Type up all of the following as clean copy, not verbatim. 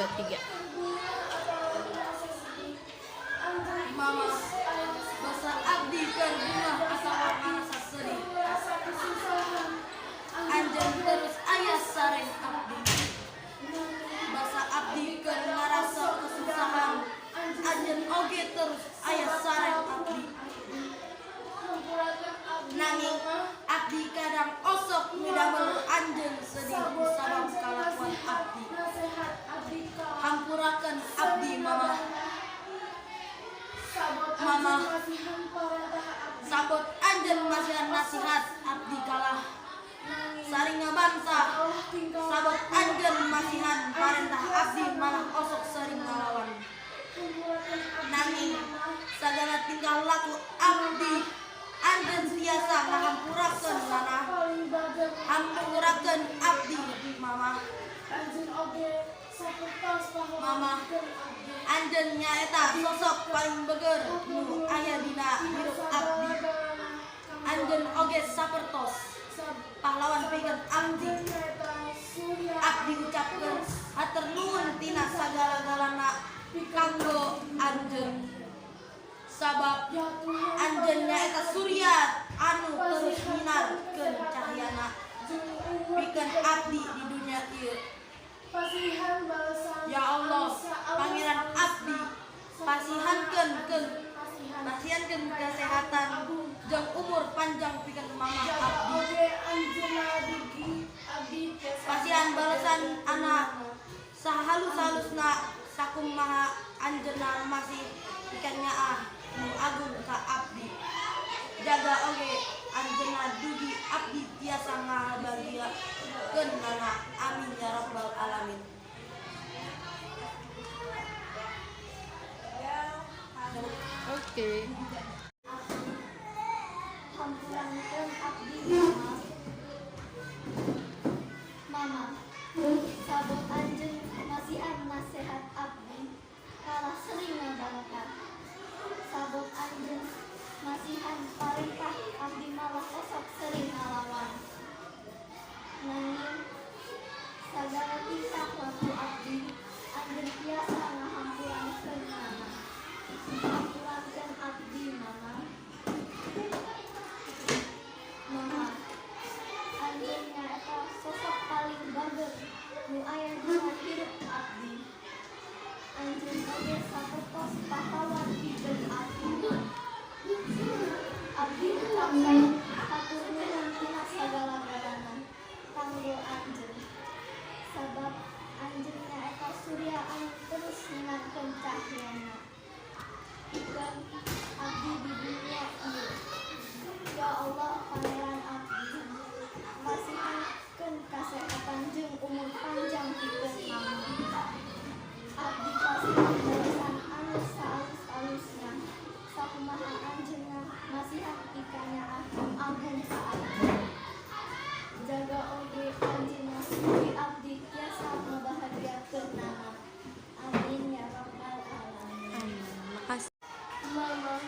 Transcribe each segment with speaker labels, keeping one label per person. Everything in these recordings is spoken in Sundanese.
Speaker 1: 2, 3.
Speaker 2: Mama, basa abdi keur bungah atawa ngarasa sedih, Anjeun terus aya sareng abdi. Basa abdi keur ngarasa kesusahan, Anjeun oge terus aya sareng abdi. Nanging abdi kadang osok midamel anjeun sedih kusabab kalakuan abdi. Hampurakeun abdi, Mama. Mama, sabot anjeun masihan nasihat, abdi kalah saring ngabantah. Sabot anjeun masihan parentah, abdi malah osok sering ngalawan. Nanging sagala tingkah laku abdi, anjeun tiasa ngahampurakeun nana. Hampurakeun abdi, Mama. Mama, anjeun nyaeta sosok paling beger nu aya dina hirup abdi. Anjeun oge sapertos pahlawan pikeun abdi. Abdi ucapkeun hatur nuhun tina sagala-galana kanggo anjeun, sabab anjeun nyaeta surya anu terus nyinarkeun cahyana pikeun abdi di dunia ieu. Ya Allah, Pangeran abdi, pasihankeun kesehatan jeung umur panjang pikeun mama abdi. Pasihan balesan anu sahalus-halusna sakumaha anjeunna masih pikanyaah nu agung ka abdi. Jaga oge anjeunna dugi abdi tiasa ngabahagiakeun nana. Amin ya rabbal alamin.
Speaker 1: Oke.
Speaker 3: Hampurakeun abdi, Mama. Mama, sabot anjeun masihan nasihat, abdi kalah sering ngabantah. Sabot anjeun masihan parentah, abdi malah osok sering ngalawan. Nanging sagala tingkah laku abdi, anjeun tiasa ngahampurakeun mama. Hampurakeun abdi, Mama. Mama, anjeun nyaeta sosok paling bager nu aya dina hirup abdi. Anjeun oge sapertos pahlawan pikeun abdi. Abdi ucapkeun hatur nuhun tina sagala-galana kanggo anjeun, sabab anjeun nyaeta surya anu terus nyinarkeun cahyana pikeun abdi di dunia ieu. Ya Allah, Pangeran abdi, pasihankeun kasehatan jeung umur panjang pikeun mama. Abdi pasihan balesan anu saalus-alusna sakumaha anjeunna masihan pikanyaah nu agung ka abdi. Jaga oge anjeunna dugi abdi tiasa ngabahagiakeun nana. Amin ya rabbal alamin.
Speaker 1: Amin. Makasih.
Speaker 4: Mama,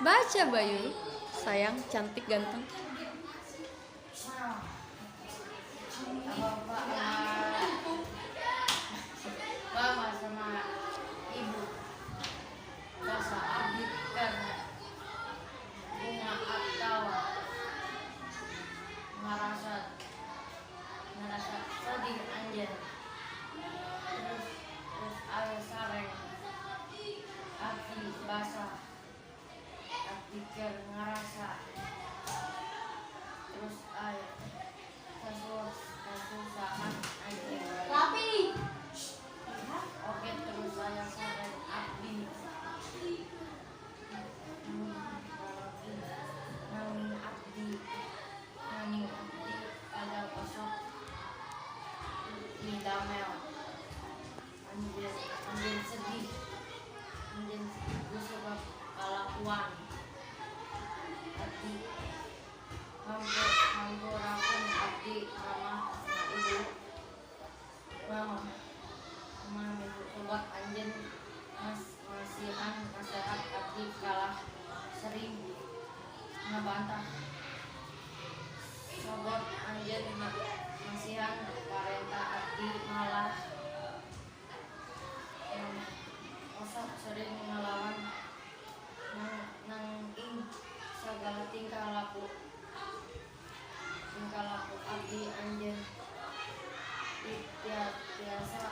Speaker 1: Baca Bayu. Sayang, cantik, ganteng.
Speaker 4: Mama sama ibu basa abdi keur bunga atawa ngarasa ngarasa sedih anjeun terus terus aya sareng abdi basa abdi keur ngarasa terus aya kasusahan anjeun.
Speaker 2: Rapi.
Speaker 4: Oke, terus saya sareng abdi nanging abdi kadang osok midamel anjeun anjeun sedih anjeun kusabab kalakuan abdi. Hampurakeun abdi mama sama ibu, mama mama ibu sobat anjeun masihan nasehat abdi kalah sering ngabantah sobat anjeun masihan parentah abdi malah osok sering ngalawan nanging sagala tingkah laku abdi anjeun tiasa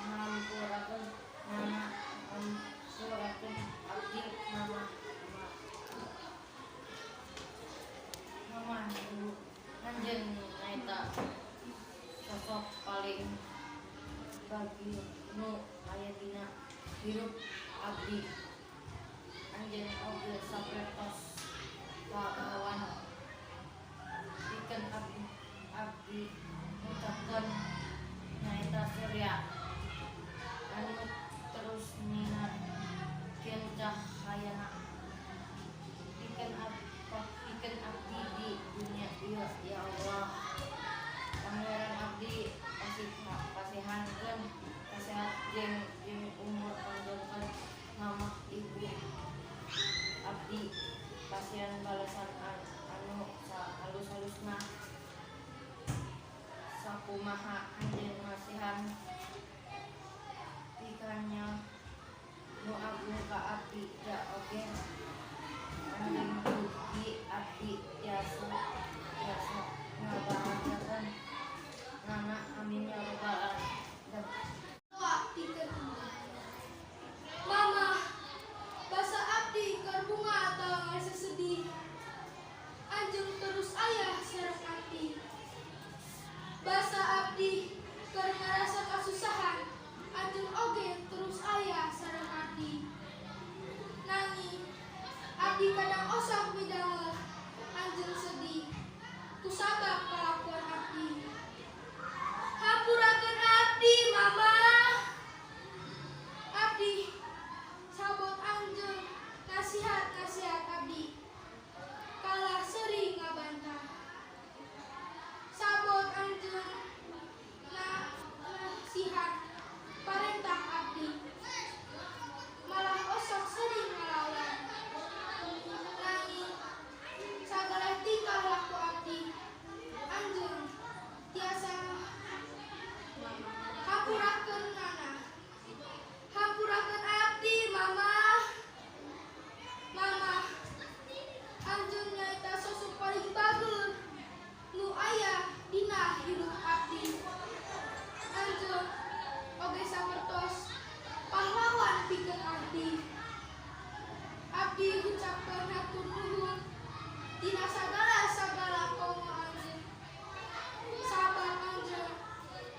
Speaker 4: ngampurakeun nana hampurakeun abdi mama mama ibu anjeun nyaeta sosok paling bagi nu aya dina hirup abdi. Anjeun oge sapertos pahlawan pikeun abdi, abdi ngucapkeun nyaeta surya anu terus nyinarkeun cahayana pikeun abdi di dunia ieu. Ya Allah, Pangeran abdi pasihankeun kasehat jeung jeung umur panjangkeun mama ibu abdi, pasihan balasan anu halus-halusna sakumaha anjeun masihan pikannya nu agung ka abdi. Da oge anjeun dugi abdi tiasa tiasa ngabahagiakeun nana, amin ya rabbal alamin.
Speaker 5: Mama, basa abdi keur bunga atawa ngarasa sedih, anjeun terus aya sareng abdi. Basa abdi keur ngarasa kasusahan, anjeun oge terus aya sareng abdi. Nanging abdi kadang osok midamel anjeun sedih kusabab kalakuan abdi. Hampurakeun abdi, Mama. Abdi sabot anjeun nasihat-nasihat abdi kalah sering ngabantah. Sabot anjeun nasihat parentah abdi malah osok sering ngalawan. Nanging sagala tingkah laku abdi anjeun tiasa hampurakeun nana. Hampurakeun abdi, Mama. Mama, anjeun nyaeta sosok paling bageur nu aya dina hirup abdi. Anjeun oge sapertos pahlawan pikeun abdi. Abdi ngucapkeun hatur nuhun tina sagala-sagala komo anjeun. Sabab anjeun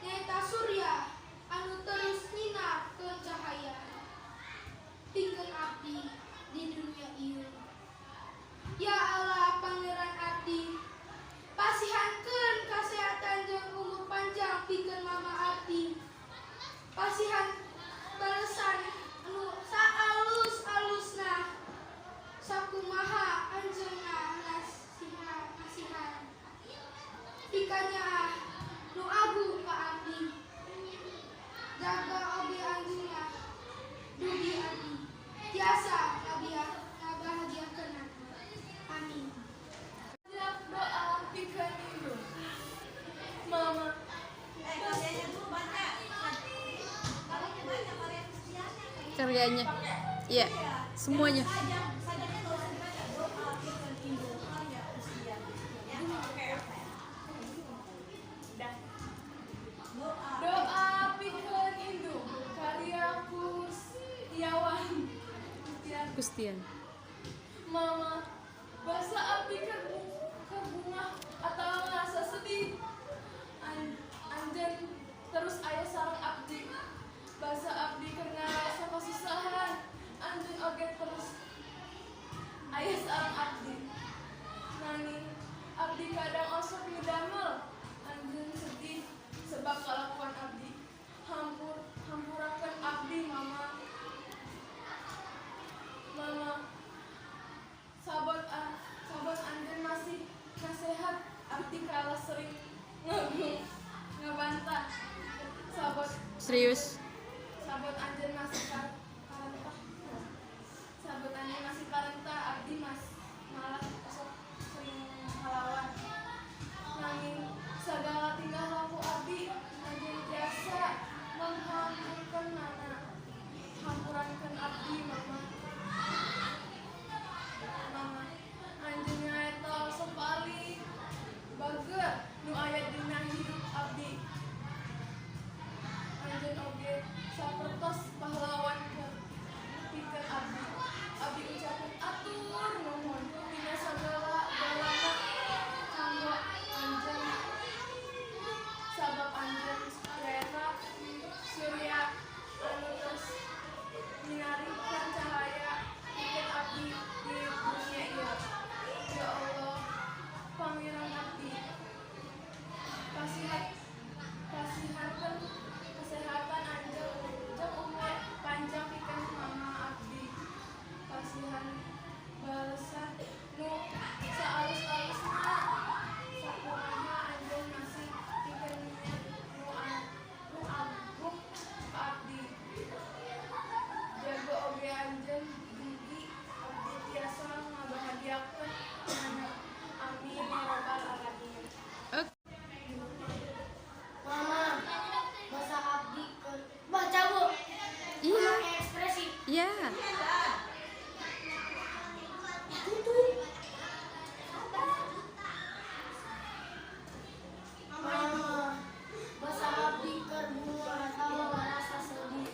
Speaker 5: nyaeta surya anu terus nyinarkeun cahaya pikeun abdi di dunia ieu. Ya Allah, Pangeran abdi, pasihankeun kasehatan jeung umur panjang pikeun mama abdi. Pasihan balesan anu saalus-alusna sakumaha anjeunna nasihan pikanyaah nu agung ka abdi. Jaga oge anjeunna dugi abdi tiasa ngabahagiakeun.
Speaker 1: Karyanya. Iya, semuanya.
Speaker 6: Doa pikeun indung karya Kustiawan.
Speaker 1: Kustian.
Speaker 6: Mama, basa abdi keur bungah atawa ngarasa sedih. Anjeun terus aya sareng abdi. Basa abdi keur ngarasa kasusahan. Anjeun oge terus aya sareng abdi. Nanging abdi kadang osok midamel anjeun sedih sebab kalakuan abdi. Hampurakeun abdi, Mama. Mama, sabot anjeun masih nasehat abdi kalah sering ngebantah. Sabot
Speaker 1: Serius.
Speaker 6: Sabot anjeun masih parentah. Sabot anjeun masih parentah abdi mas malah osok sering ngalawan. Nanging sagala tingkah laku abdi anjeun tiasa menghampurkeun hampurankeun abdi, Mama. Mama, anjeun nyaeta osok paling bageur nu aya dina hirup abdi. Anjeun oge sapertos pahlawan pikeun abdi. Abdi ucapkeun atur nuhun tina sagala galana kanggo anjeun, sabab anjeun nyaeta surya anu terus nyinarikeun cahaya pikeun abdi di dunia ieu. Ya Allah, Pangeran abdi, pasihankeun kesehatan anjeun jeung umur panjang pikeun mama abdi. Pasihan balesan nu saalus-alusna sakumaha anjeun masih pikeun niat nu agung ka abdi. Jaga oge anjeun dugi abdi tiasa ngabahagiakeun anak. Amin ya rabbal alamin.
Speaker 1: Oke.
Speaker 3: Mama, basa abdi keur baca, Bu.
Speaker 1: Iya.
Speaker 3: Pakai ekspresi.
Speaker 1: Iya.
Speaker 3: Mama, basa abdi keur bungah atawa ngarasa sedih.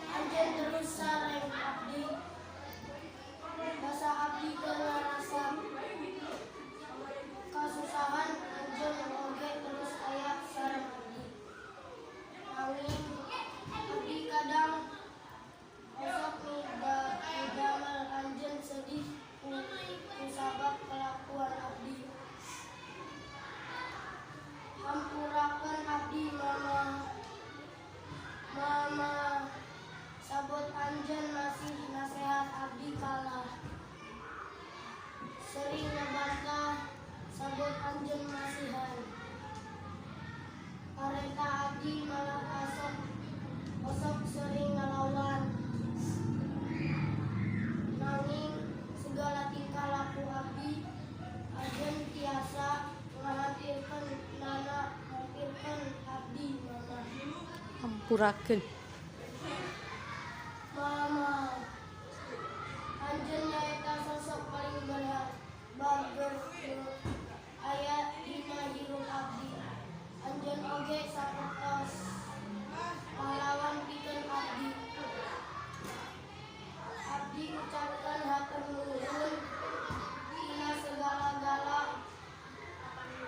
Speaker 3: Anjeun terus sareng abdi. Basa abdi keur ngarasa kasusahan, anjeun oge terus aya sareng abdi. Nanging abdi kadang osok midamel anjeun sedih ku sabab kelakuan abdi. Hampurakeun abdi, Mama. Mama, sabot anjeun masih nasehat abdi kalah sering ngebantah, sabot anjeun masihan parentah abdi malah osok sering ngalawan. Nanging segala tingkah laku abdi anjeun tiasa ngahampirkeun nana hampirkeun abdi, Mama.
Speaker 1: Hampurakeun.
Speaker 3: Mama, anjeun nyaeta sosok paling bager nu aya dina hirup abdi. Anjeun oge sapertos pahlawan pikeun abdi. Abdi ucapkeun hatur nuhun tina sagala-gala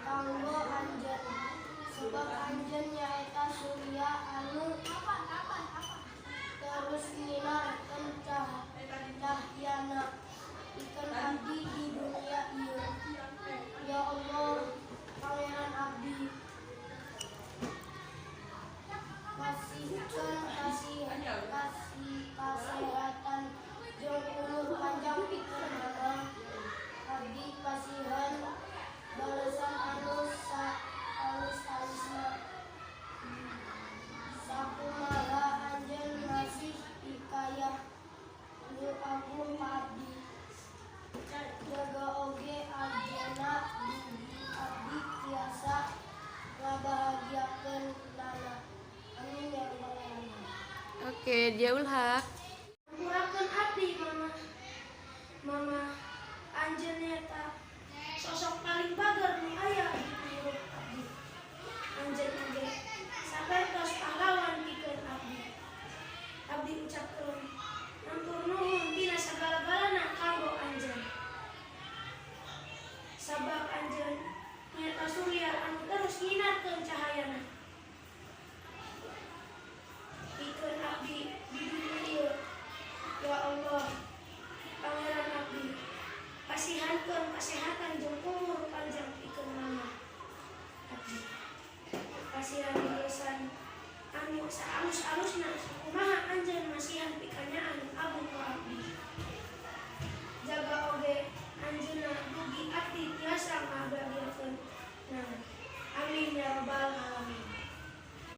Speaker 3: kanggo anjeun, sebab anjeun nyaeta surya anu terus nyinarkeun cahyana pikeun abdi di dunia ieu. Ya Allah, Pangeran abdi, pasihkeun kasih kasih kasehatan jeung umur panjang pikeun mama. Abdi pasihan balesan anu saalus-alusna sakumaha anjeun masih hikayah nu agung ka abdi. Jaga oge anjeunna dugi abdi tiasa ngabahagiakeun nana. Amin ya rabbal alamin.
Speaker 1: Oke, dia Ulhak.
Speaker 3: Hampurakeun abdi mama. Mama anjeun nyaeta sosok paling bager nu aya di hirup abdi. Anjeun oge sapertos pahlawan pikeun abdi. Abdi ucapkeun hatur nuhun tina sagala-galana kanggo anjeun. Sabab anjeun nyaeta surya anu terus nyinarkeun cahayana pikeun abdi di dunia ieu. Ya Allah, Pangeran abdi, pasihankeun kasehatan jeung umur panjang pikeun mama abdi. Pasihan balesan anu saalus-alusna sakumaha anjeun masihan pikanyaah nu agung ka abdi. Jaga oge anjeunna dugi abdi tiasa ngabahagiakeun. Nah, amin ya rabbal alamin.